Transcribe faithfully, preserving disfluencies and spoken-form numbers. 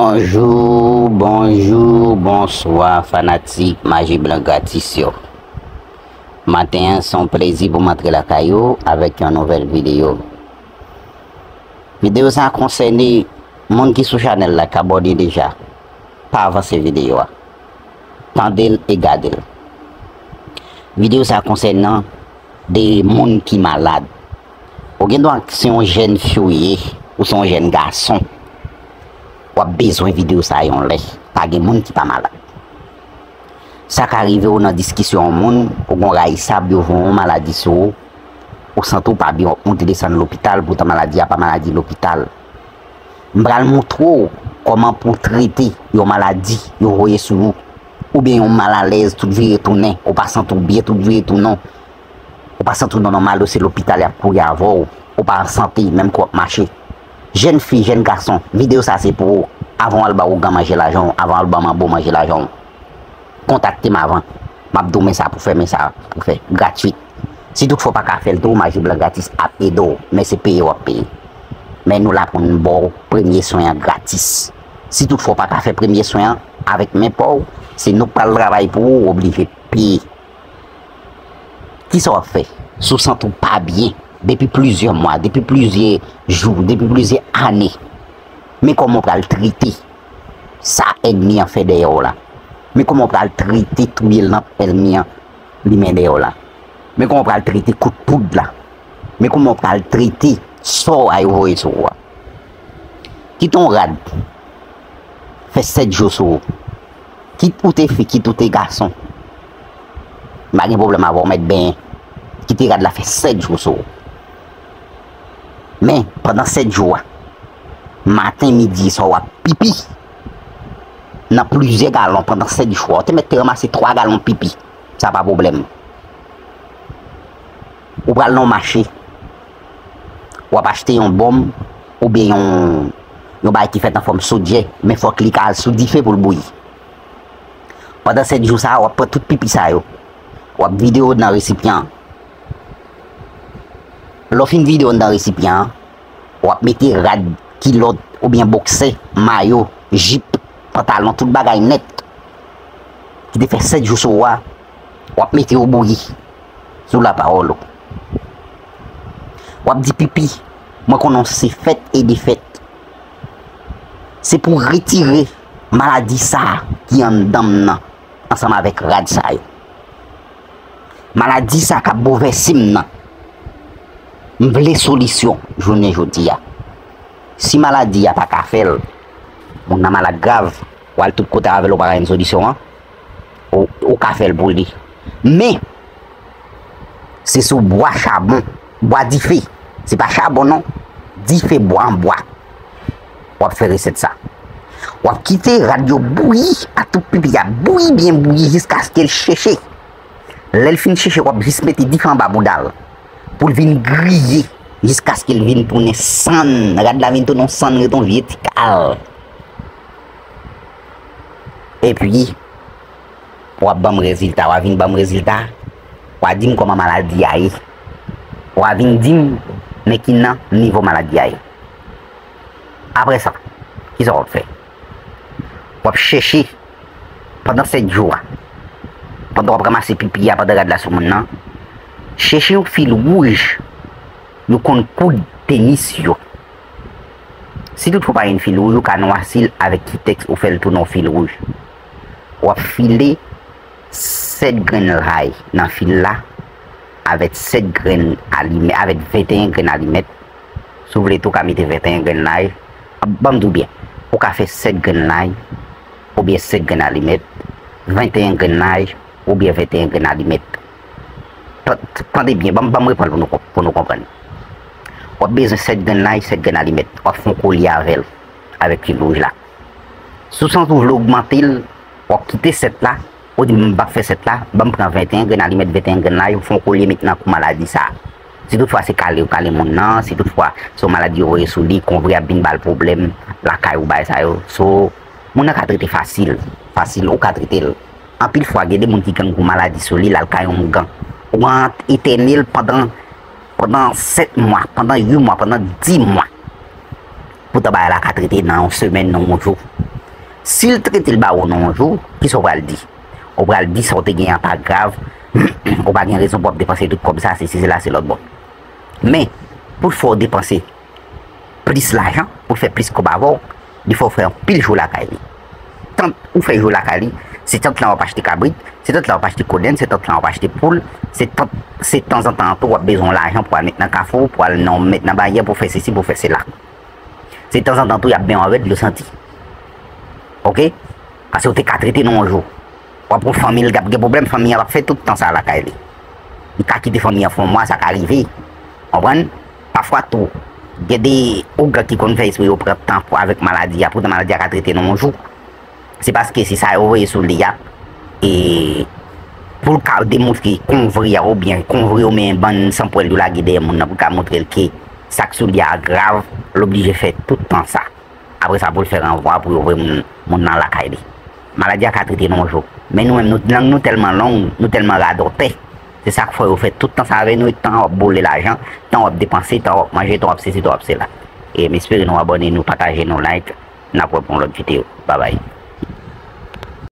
Bonjou, bonjou, bonswa fanatik Maji Blan Gratis yo. Maten an se yon plezi pou m antre lakay ou avèk yon nouvèl videyo. Videyo sa a konsène moun ki sou chanèl la k abòne deja. Pa avanse videyo a. Tande l e gade l. Videyo sa a konsènan de moun ki malad. Ou gen dwa se yon jèn fi ou ye, ou se yon jèn gason. W ap bezwen videyo sa a yon lè. Pa gen moun ki pa malad. Sa ka rive w nan diskisyon yon moun, ou gen yon rayisab, yo voye yon maladi sou ou, ou santi w pa byen, w ap monte desann lopital, poutan maladi a pa maladi lopital. M pral montre w kòman pou w trete yon maladi yo voye sou ou, oubyen yon malalèz tout vire tounen, ou pa santi w byen tout vire tounen, ou pa santi w nan nòmal, ou se lopital y ap kouri avè w, ou pa an sante, menm ke w ap mache. Jèn fi, jèn gason, videyo sa se pou ou, avan w al ba ougan manje lajan w, avan w al ba manbo manje lajan w. Kontakte m avan. M ap di w men sa pou fè, men sa pou fè, gratwit. Si toutfwa w pa ka fè l tou, Maji Blan Gratis ap ede w, men se peye w ap peye. Men nou la pou n ba w premye swen an gratis. Si toutfwa w pa ka fè premye swen an avèk men pa w, se nou k pral travay pou ou, w oblije peye. Kisa w ap fè? Si w santi w pa byen depi plizyè mwa, depi plizyè jou, depi plizyè ane, men kòman w pral trete sa ènmi an fè dèyè w la. Men kòman w pral trete twil nan ènmi an limen dèyè w la. Men kòman w pral trete kout poud la. Men kòman w pral trete sò a yo voye sou ou a. Kite yon rad fè sèt jou sou ou. Kit ou te fi, kit ou te gason. M pa gen pwoblèm avè w, mèt benyen. Kite rad la fè sèt jou sou ou. Men, pandan sèt jou a, maten, midi, swa w ap pipi nan plizyè galon pandan sèt jou a. Ou te mèt te ranmase twa galon pipi. Sa pa pwoblèm. Ou pral nan yon mache. W ap achte yon bonm oubyen yon, yon bagay ki fèt an fòm sodyè, men fòk li ka al sou dife pou l bouyi. Pandan sèt jou sa a, w ap pran tout pipi sa yo. W ap vide yo nan resipyan an. Lè w fin vide yo nan resipyan an, w ap mete rad, kilòt oubyen bòksè, mayo, jip, pantalon, tout bagay nèt ki te fè sèt jou sou ou a, w ap mete yo bouyi sou lapawòl ou. W ap di, pipi, mwen konnen w se fèt e defèt. Se pou retire maladi sa a ki anndan m nan ansanm avèk rad sa yo. Maladi sa k ap bouvèse m nan. M vle solisyon jounen jodi a. Si maladi a pa ka fè l, moun nan malad grav, w al tout kote avè l, ou pa ka jwenn solisyon an, ou, ou ka fè l pou li. Men, se sou bwa chabon, bwa dife. Se pa chabon non, dife bwa an bwa. W ap fè resèt sa. W ap kite rad yo bouyi, ak tout pipi a bouyi, byen bouyi, jiskaske l cheche. Lè l fin cheche, w ap jis mete dife anba bouda l pou l vin griye jiskaske l vin tounen sann. Rad la vin tounen yon sann, ret yon vye ti kal. Epi, w ap ban m rezilta, w a vin ban m rezilta, w a di m kòman maladi a ye. W a vin di m men ki nan nivo maladi a ye. Apre sa, kisa w ap fè? W ap chèche pandan sèt jou a, pandan w ap ranmase pipi a, pandan rad la sou moun nan, chèche yon fil wouj yo konn koud tenis yo. Si toutfwa w pa jwenn fil wouj, ou ka nwasi l avèk kitèks ou fè l tounen yon fil wouj. W ap file sèt grenn lay nan fil la avèk sèt grenn alimèt, avèk venteyen grenn alimèt. Si w vle tou, w ka mete venteyen grenn lay. Ban m di w byen, ou ka fè sèt grenn lay oubyen sèt grenn alimèt, venteyen grenn lay oubyen venteyen grenn alimèt. Tan-, tande byen, ban m, ban m reprann pou nou, pou nou konprann. W ap bezwen sèt grenn lay, sèt grenn alimèt. W ap fè yon kolye avè l, avèk fil wouj la. Si w santi w vle ogmante l, w ap kite sèt la, ou di, "M p ap fè sèt la, ban m pran venteyen grenn alimèt, venteyen grenn lay, ou fè yon kolye met nan kou maladi sa a." Si toutfwa se kale ou kale moun nan, si toutfwa se yon maladi yo voye sou li, konvre ap vin ba l pwoblèm lakay ou, bagay sa yo. So, moun nan ka trete fasil, fasil, ou ka trete l. Anpil fwa, gen de moun ki gen gwo maladi sou li, l al kay yon ougan. Ougan an etène l pandan, pandan sèt mwa, pandan uit mwa, pandan dis mwa. Poutan bagay la ka trete nan yon semèn, nan yon jou. Si l trete l ba ou nan yon jou, kisa w pral di? Ou pral di sa w te gen an pa grav, ou pa gen rezon pou w ap depanse tout kòb sa, se si, se la, se lòt bò. Men, pou l fè w depanse plis lajan, pou l fè plis kòb avè w, li fè w fè anpil jou lakay li. Tant ou fè jou lakay li, se tant lan w ap achte kabrit, se tant lan w ap achte kodenn, se tant lan w ap achte poul, se tant, se tanzantan tou w ap bezwen yon lajan pou al met nan kafou, pou al nan, met nan baryè, pou fè sesi, pou fè sela. Se tanzantan tou y ap benyen w avè dlo santi. Oke? Paske w te ka trete nan yon jou. W ap wè fanmi l t ap gen pwoblèm, fanmi an p ap fè tout tan sa lakay li. Li ka kite fanmi an fè yon mwa, sa ka rive. Konprann? Pafwa tou, gen de ougan ki konn fè espre yo pran tan pou avèk maladi a, poutan maladi a ka trete nan yon jou. Se paske se sa yo voye sou li a, e pou l ka demontre konvri a, oubyen konvri yo men bann sanpwèl yo lage dèyè moun nan, pou l ka montre l ke sa k sou li a grav, l oblije fè tout tan sa. Apre sa, pou l fè ranvwa, pou yo voye moun, moun nan lakay li. Maladi a ka trete nan yon jou. Men nou menm, nou, lang nou tèlman long, nou tèlman radòtè. Se sa k fè yo fè tout tan sa avè nou, e tan w ap boule lajan, tan w ap depanse, tan w ap manje, tan w ap sesi, tan w ap sela. E m espere nou abòne, nou pataje, nou like, n ap wè pou yon lòt videyo. Babay.